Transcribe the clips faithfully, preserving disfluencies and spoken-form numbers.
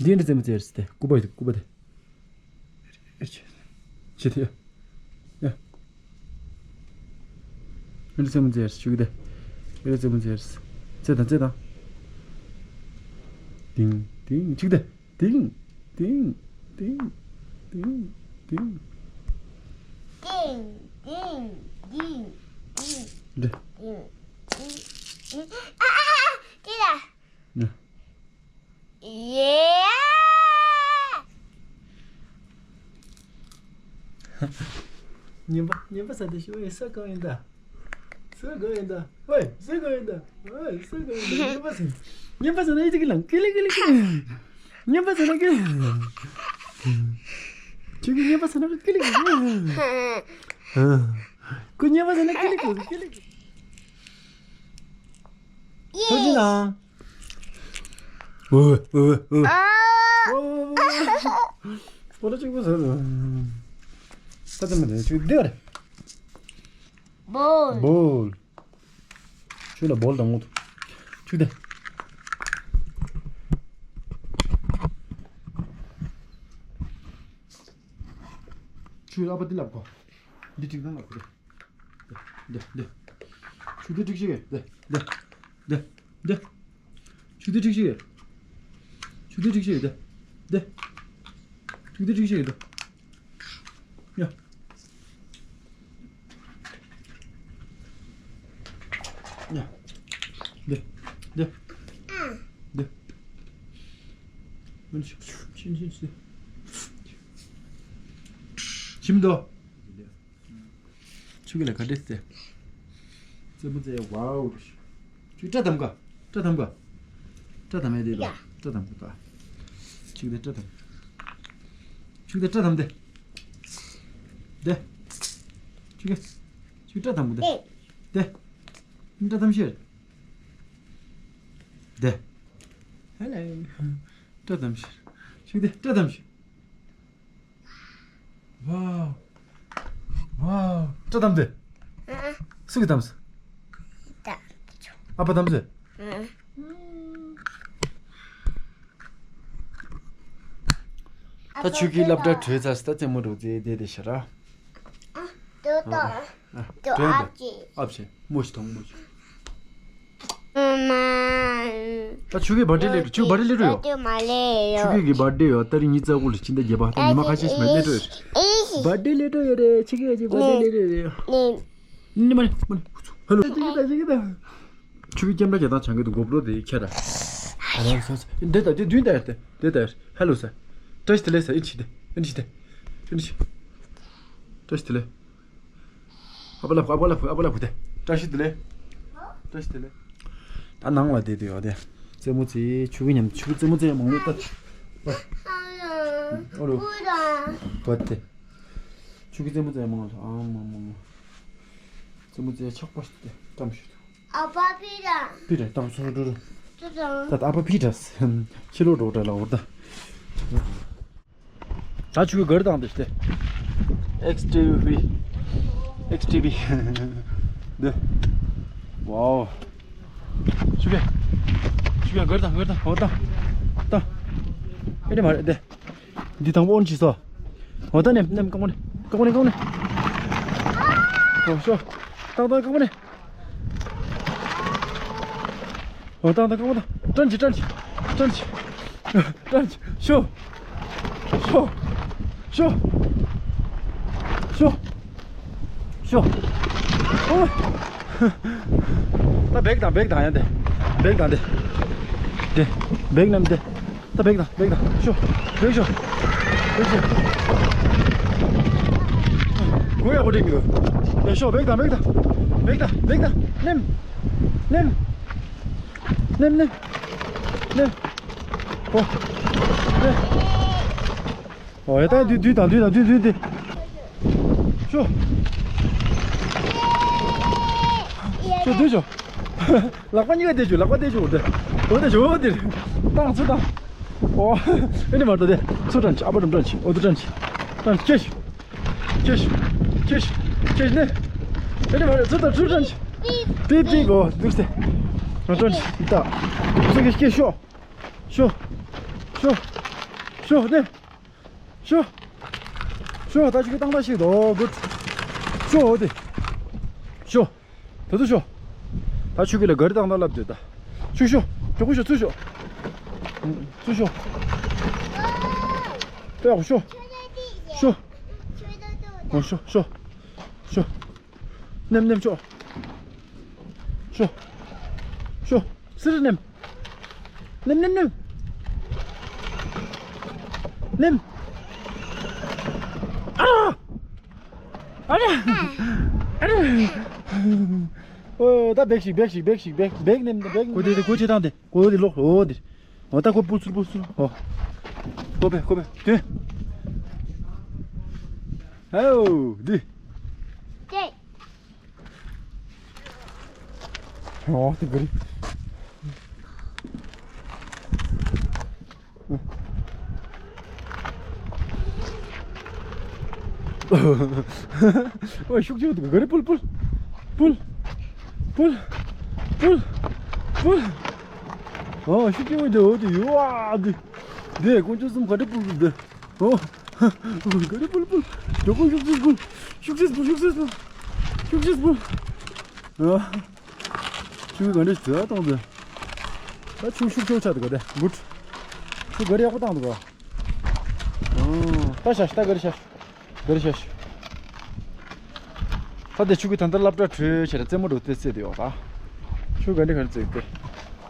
འདི་འདྲ་རྩེད་མོ་རྩེ་རེད་དེ། སྐུད་པ་དེ། སྐུད་པ་དེ། ཨེ་ཆེ། ཆེ་དེ་ཡ། ཡ། འདི་རྩེད་མོ་རྩེ་ཆུ་གི་དེ། འདི་རྩེད་མོ་རྩེ། རྩེ་དང་རྩེ་དང་། ཏིང་ཏིང་། ཆུ་གི་དེ། ཏིང་ཏིང་ཏིང་ཏིང་ཏིང་། ཏིང་ཏིང་ཏིང་ཏིང་། འདི། ཏིང་ཏིང་ཏིང་། ཨ་ཨ་ཨ། ཅི་ལ། ནི། ཡེ། ཉན་པ་ཉན་པ་ས་དེ་ཤི་བའི་ས་གང་ཡིན་ད། ས་གང་ཡིན་ད། ཝེ་ས་གང་ཡིན་ད། ཝེ་ས་གང་ཡིན་ད། ཉན་པ་ས། ཉན་པ་ས་ན་ཡི་ཅི་གི་ལང་ཀི་ལི་ཀི་ལི་ཀི། ཉན་པ་ས་ན་ཀི་ལི། ཁྱོད་ཀྱི་ཉན་པ་ས་ན་ཀི་ལི་ཀི་ལི། ཁོ་ཉན་པ་ས་ན་ཀི་ལི་ཀི་ལི་ཀི་ལི་ཀི། ཐུགས་རྗེ་གནང་། ཨོ་ཨོ་ཨོ། ཨོ་ལ་གཅིག་པོ་ཟེར། ས་ཙམ་མི་འདུག་ཆུ་འདི་རེད། བོལ། བོལ། ཆུ་ལ་བོལ་དང་ངོ་། ཆུ་དེ། ཆུ་ལ་པ་འདི་ལབ་གོ། འདི་གཅིག་དང་ལབ་གོ། འདི་འདི། ཆུ་འདི་ཅིག་ཤིག་འདི་འདི་འདི་འདི། ཆུ་འདི་ཅིག་ཤིག་ཆུ་འདི་ཅིག་ཤིག་འདི་འདི། ཆུ་འདི་ཅིག་ཤིག་འདི། ཡ། ཡ། འདི། འདི། ཕྱིན་ཕྱིན་ཕྱིན། ཕྱིན་མི་འདུག་ཆུ་གི་ལ་ག་འདྲས་ཟེར། རྩེད་མོ་རྩེ་ཡ། ཝའོ། ཆུ་སྐྲ་དམ་ག་སྐྲ་དམ་ག་སྐྲ་དམ་ཡ་དེ་ལ་ཡ། སྐྲ་དམ་ག་ད། ཆུ་གི་དེ་སྐྲ་དམ། ཆུ་གི་དེ་སྐྲ་དམ་དེ། དེ། ཆུ་གི་ཆུ་སྐྲ་དམ་ག་དེ། དེ། སྐྲ་དམ་ཤེར། དེ། ཧེ་ལེ། སྐྲ་དམ་ཤེར། ཆུ་གི་དེ་སྐྲ་དམ་ཤེར། ཝའོ། ཝའོ། སྐྲ་དམ་དེ། ཨ། སུ་གི་དམ་སོ། ད། ཨ་ཕ་དམ་སོ། ཨ། ད་ཆུ་གི་སློབ་གྲྭ་གྲོལ་ཚར་སོང་། ད་རྩེད་མོ་འགྲོ་རྩེ་བསྡད་བསྡད་ཤག་ར། ཨ། དོ་དོ། ཨ། དོ་དོ། ཨབ་ཀྱི། ཨབ་བྱས། མོ་ཞིག་ཐོང་མོ་ཞིག་ད་ཆུ་གི་བར་ཌེ་སླེབས་འགྲོ། ཆུ་གི་བར་ཌེ་སླེབས་འགྲོ་ཡོད། ཆུ་གི་གི་བར་ཌེ་ཡོད། ཏ་རིག་ཉི་ཤུ་རྩ་དགུ་ལ་ཕྱི་ཟླ་བརྒྱད་པ། ད་ཉི་མ་ཁ་ཤས་ཤིག་མ་སླེབས་འགྲོ་ཡོད། བར་ཌེ་སླེབས་འགྲོ་ཡོད་རེད། ཆུ་གི་གི་བར་ཌེ་སླེབས་འགྲོ་ཡོད། ནི་མ་ནི་མ་ནི། ཧ་ལོ། ཆུ་གི་ཆུ་གི་ཆུ་གི་ད། ཆུ་གི་ཀེམ་ར་རྒྱག་སྟངས་བྱང་གི་འདུག་གོ་པྲོ་དེ་ཁྱེར་ར། ཨ་ལ་སོ་སོ། འདི་ད་དེ་མདུན་ད་དེ་དེ་ད། ཧ་ལོ་ས། བཀྲ་ཤིས་བདེ་ལེགས་ས། ཨེ་ཆི་དེ་ཨེ་ཆི་དེ་ཨེ་ཆི། བཀྲ་ཤིས་བདེ་ལེགས། ཨ་པ་ལ་ཕུ། ཨ་པ་ལ་ཕུ། ཨ་པ་ལ་ཕུ་དེ། བཀྲ་ཤིས་བདེ་ལེགས། བཀྲ་ཤིས་བདེ་ལེགས། ད་ནང་ལ་བསྡད་དུ་ཡོད་དེ། རྩེད་མོ་རྩེ། ཆུ་གི་མཉམ་ཆུ་གི་རྩེད་མོ་རྩེ་མང་ལོ་ད། ཨོ་རོ། བ་དེ། ཆུ་གི་རྩེད་མོ་རྩེ་མང་ལོ། ཨ་མ་མ་མ། རྩེད་མོ་རྩེ་ཆག་པ་ཞིག་དེ་བཀྲམ་ཞིག་ཨ་ཕ་ཕི་ར། ཕི་ར་དང་སོང་འགྲོ་རོ། ཙོ་ཙོ། ད་ད་ཨ་ཕ་ཕི་ར། ཕྱི་ལོགས་འགྲོ་འདྲ་ལ་འོར་ད། ད་ཆུ་གི་གར་དང་དེ་སྟེ། ཨེགས་ཊི་ཝི། ཨེགས་ཊི་ཝི། འདི། ཝའོ། ཆུ་གི་གར་དང་གར་དང་འོ་ད། ད། ཨེ་དེ་མ་རེད་དེ། འདི་དང་པོ་ཨོན་ཅི་སོ། འོ་ད་ནེམ་ནེམ་ཀོང་ནེ་ཀོང་ནེ་ཀོང་ནེ། འོ་ཤོ། ཏང་ཏང་ཀོང་ནེ། འོ་ཏང་ཏང་ཀོང་ནེ། ཏྲན་ཅི་ཏྲན་ཅི་ཏྲན་ཅི། ཏྲན་ཅི་ཤོ། ཤོ། ཤོ། ཤོ། ཤོ། ཨོ། ད་བེག་དང་བེག་དང་ཡང་དེ། བེག་དང་དེ། དེ། བེག་ནམ་དེ། ད་བེག་དང་བེག་དང་ཤོ། བེག་ཤོ། བེག་ཤོ། གོ་ཡ་གོ་དྲིག་མི་གོ། ཡ་ཤོ། བེག་དང་བེག་དང་། བེག་དང་བེག་དང་། ནེམ། ནེམ། ནེམ་ནེམ། ནེམ། གོ། ནེམ། ཨོ་ཡ་ད་དུས་དུས་དང་དུས་དང་དུས་དུས་དུས། ཤོ། ཤོ་དུས་ཤོ། ལག་པ་གཉིས་ཀ་བདེ་ཤོ། ལག་པ་བདེ་ཤོ། འོ་དེ་འོ་དེ་ཤོ་འོ་དེ། ཏང་ཚུ་ཏང་། ཨོ། ཨེ་ནི་མ་ཏོ་དེ་ཚུ་ཏང་ཆི། ཨ་པ་ཏམ་ཏང་ཆི། འོ་དེ་ཏང་ཆི། ཏང་ཆི། ཁྱེ་ཤོ། ཁྱེ་ཤོ། ཁྱེ་ཤོ། ཁྱེ་ནི། ཨེ་ནི་མ་ཏོ་ཚུ་ཏང་ཚུ་ཏང་ཆི། ཏི་ཏི་གོ་དུག་སེ། ང་ཏང་ཆི་ཏ། ཚུ་ཁྱེ་ཤོ། ཤོ། ཤོ། ཤོ་ནི། ཤོ། ཤོ། ད་ཆུ་གི་བཏང་ད་ཤིག་དོ་གུད། ཤོ་འོ་དེ། ཤོ། ད་དུ་ཤོ། ད་ཆུ་གི་ལ་ག་རི་བཏང་ད་ལབ་དུས་ད། ཤུ་ཤོ། ཇོ་ཀུ་ཤོ་ཚུ་ཤོ། ཚུ་ཤོ། ཏོ་ཡ་ཤོ། ཤོ། འོ་ཤོ་ཤོ། ཤོ། ནེམ་ནེམ་ཤོ། ཤོ། ཤོ། སི་རི་ནེམ། ནེམ་ནེམ་ནེམ། ནེམ། ཨ་ར། ཨ་ར། ཨ་ར། ཨོ་ད་བེག་ཤིག་བེག་ཤིག་བེག་ཤིག་བེག་བེག་ནེམ་བེག་ནེམ། གོ་དེ་དེ་གོ་ཆེ་དང་དེ་གོ་དེ་ལོག་ཨོ་དེ། ཨོ་ད་གོ་པུ་སུར་པུ་སུར་ཨོ། གོ་བེ་གོ་བེ་དེ། ཨོ་དེ། ཨོ་དེ་ག་རི། ཨོ་ཤུགས་ཆེ་འདུག་ག་རེ། ཕུལ་ཕུལ། ཕུལ། ཕུལ། ཕུལ། ཕུལ། ཨོ་ཤུགས་ཆེ་འདུག་འོ་དེ་ཡོ་ཨ་དེ། དེ་དཀོན་མཆོག་གསུམ་ག་རེ་ཕུལ་ཕུལ་དེ། ཨོ། ག་རེ་ཕུལ་ཕུལ། ཡོ་ཀོ་ཤུགས་ཆེ་ཕུལ། ཤུགས་ཆེ་ཕུལ། ཤུགས་ཆེ་ཕུལ། ཤུགས་ཆེ་ཕུལ། ཨ། ཆུ་ག་འདྲ་ཞིག་བཏང་འདུག་ད་ཆུ་ཤུགས་ཆེ་ཆགས་འདུག་ག་དེ་གུད། ཆུ་ག་རེ་ཡག་པོ་བཏང་འདུག་ག་ཨོ། ད་ཤ་ཤ་ད་ག་རེ་ཤ་ཤ། ག་རེ་ཤ་ཤ། ད་དེ་ཆུ་གི་ད་ལྟ་སློབ་གྲྭ་གྲོལ་བྱས་ར་རྩེད་མོ་འགྲོ་དེ་རྩེད་དེ་ཡོད་ད། ཆུ་ག་འདྲ་ག་རེ་རྩེད་དེ།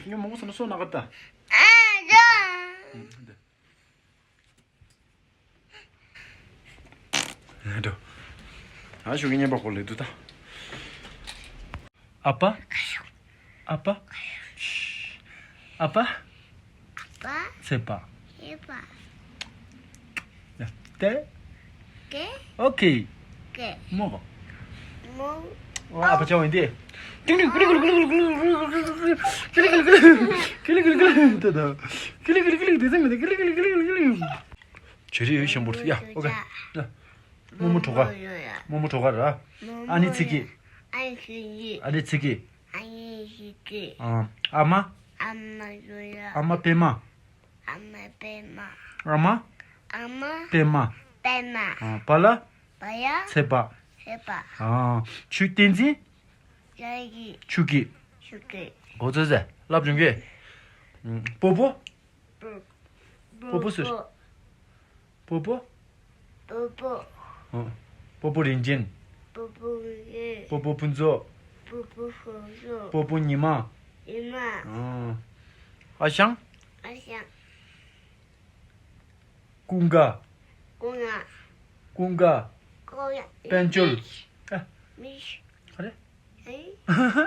ཁྱོད་ཉོ་མང་པོ་ཟ་ན་སོ་ན་ག་ད། འགྲོ། ཨ་ཞོགས་ཀྱི་བརྙན་པར་ཁོ་ལེ་དུ་ད། ཨ་ཕ། ཨ་ཕ། ཨ་ཕ། པ། ཚེ་པ། ཚེ་པ། ཡ། ཏེ། ཏེ། ཨོ་ཁེ། ཀེ། མོ། མོ། ཨོ་ཨ་ཕ་ཆ་བ་ཡིན་ཏེ། ཏིང་ཏིང་ཀི་ལི་ཀི་ལི་ཀི་ལི་ཀི་ལི་ཀི་ལི་ཀི་ལི་ཏེ་ད། ཀི་ལི་ཀི་ལི་ཀི་ལི་ཏེ་ཚེ་མི་ཏེ་ཀི་ལི་ཀི་ལི་ཀི་ལི་ཀི་ལི་ཀི་ལི། ཇེ་རི་ཡོད་ཤམ་པོ་ཡ། ཨོ་ཁེ། ཡ། རྨོ་མོ་གྲོ་ག་རྨོ་མོ་གྲོ་ག་ར། ཨ་ནི་ཚིག་གི། ཨ་ནི་ཚིག་གི། ཨ་ནི་ཚིག་གི། ཨ་མ། ཨ་མ་ཡོད་ཡ། ཨ་མ་པད་མ། ཨ་མ་པད་མ། ཨ་མ། ཨ་མ། པད་མ། པད་མ། ཨ། པ་ལ། པ་ཡ། ཚེ་པ། ཚེ་པ། ཨ། ཆུ་བསྟན་འཛིན། ཡ་གི། ཆུ་སྐྱིད། ཆུ་སྐྱིད། གོ་ཚོད་ཟེར་ལབ་བྱུང་གི། ཨ། སྤོ་བོ། སྤོ་བོ་སུ། སྤོ་བོ། སྤོ་བོ། ཨ། སྤོ་བོ་རིན་ཆེན། སྤོ་བོ་རིན་ཆེན། སྤོ་བོ་ཕུན་ཚོགས། སྤོ་བོ་ཕུན་ཚོགས། སྤོ་བོ་ཉི་མ། ཉི་མ། ཨ། ཨ་ཞང་། ཨ་ཞང་། ཀུན་དགའ། ཀུན་དགའ། ཀུན་དགའ། ཀུན་དགའ། དཔལ་འབྱོར། ཨ། མི། ག་རེ། ཨེ།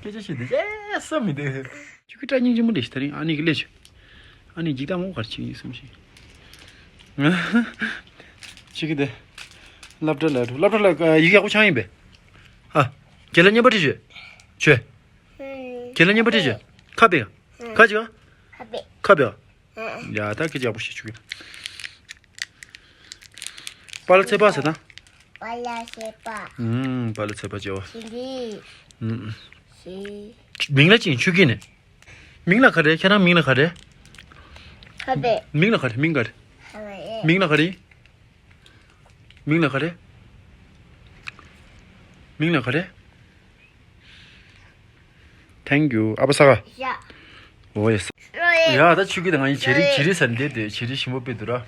སྐད་ཆ་བཤད་དེ་ཨེ་བསམ་མི་དེ། ཁྱོད་ཀྱི་སྐྲ་སྙིང་རྗེ་མོ་འདྲ་ཞིག་ད་རིང་ཨ་ནི་གི་ལས་བྱོས། ཨ་ནི་འཇིག་ལྟ་མོ་གར་ཕྱིན་ཡིན་བསམ་ཞིག་ཁྱོད་ཀྱི་དེ། སློབ་གྲྭ་ལ་འགྲོ། སློབ་གྲྭ་ལ་ཡིག་ཡག་པོ་ཆགས་ཡིན་པས། ཨ། རྒན་ལགས་བརྙན་པར་བྲིས་བྱོས། བྱོས། རྒན་ལགས་བརྙན་པར་བྲིས་བྱོས། ཁ་པེ། ཁ་ཅིག་ཁ་པེ། ཁ་པེ། ཡ་ད་སྐད་ཆ་ཡག་པོ་བཤད་ཆོག་གི། པ་ལ་ཚེ་པ་ཟེར་ད། པ་ལ་ཚེ་པ། ཨུམ། པ་ལ་ཚེ་པ་བྱས་པ། ཞི་ལི། ཨུམ། ཞི། མིང་ལ་ཅི་ཡིན་ཆུ་སྐྱིད་ནས། མིང་ལ་ག་རེ། ཁྱེད་རང་མིང་ལ་ག་རེ། ཁ་པེ། མིང་ལ་ག་རེ། མིང་ག་རེ། ཁ་པེ། མིང་ལ་ག་རེ། མིང་ལ་ག་རེ། མིང་ལ་ག་རེ། Thank you. ཨ་ཕ་ས་ག་ཡ། ཨོ་ཡེ་སི། ཡ་ད་ཆུ་སྐྱིད་དང་ང་ཡི་བྱེ་རི་བྱེ་རི་ཟེར་འདི་དེ་བྱེ་རི་ཞིམ་པོ་དཔེ་འདུག་ར།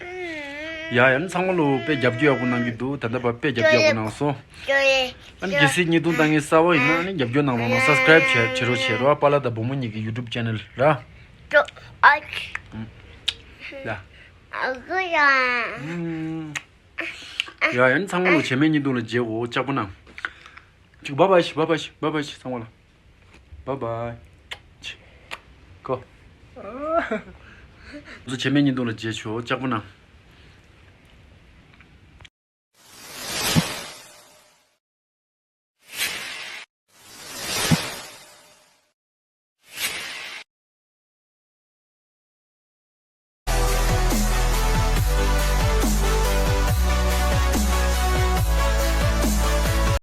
ཡ་ཡང་ཚང་མ་ལོ་དཔེ་རྒྱབ་སྐྱོར་ཡག་པོ་གནང་གི་འདུག་ད་ལྟ་བར་དཔེ་རྒྱབ་སྐྱོར་ཡག་པོ་གནང་སོང་། ཨ་ནི་གལ་སྲིད་བརྙན་ཐུང་ལྟ་མཁན་གསར་པ་ཡིན་ན་ཨ་ནི་རྒྱབ་སྐྱོར་གནང་རོགས་གནང་། Subscribe་བྱེད་བྱེད་རོགས་བྱེད་རོགས། པཱ་ལགས་དང་བུ་མོ་གཉིས་ཀྱི་YouTube channel་ར། ཡ། ཡ་ཡང་ཚང་མ་ལོ་བྱེ་རི་བརྙན་ཐུང་ལ་མཇལ་གོ། ལྕགས་པོ་གནང་། ཅིག་བཱའི་བཱའི་ཤི། བཱའི་བཱའི་ཤི། བཱའི་བཱའི་ཤི་ཚང་མ་ལ། བཱའི་བཱའི། ཆི། ཀོ། ང་ཚོ་བྱེ་རི་བརྙན་ཐུང་ལ་མཇལ་ཆོག་ལྕགས་པོ་གནང་།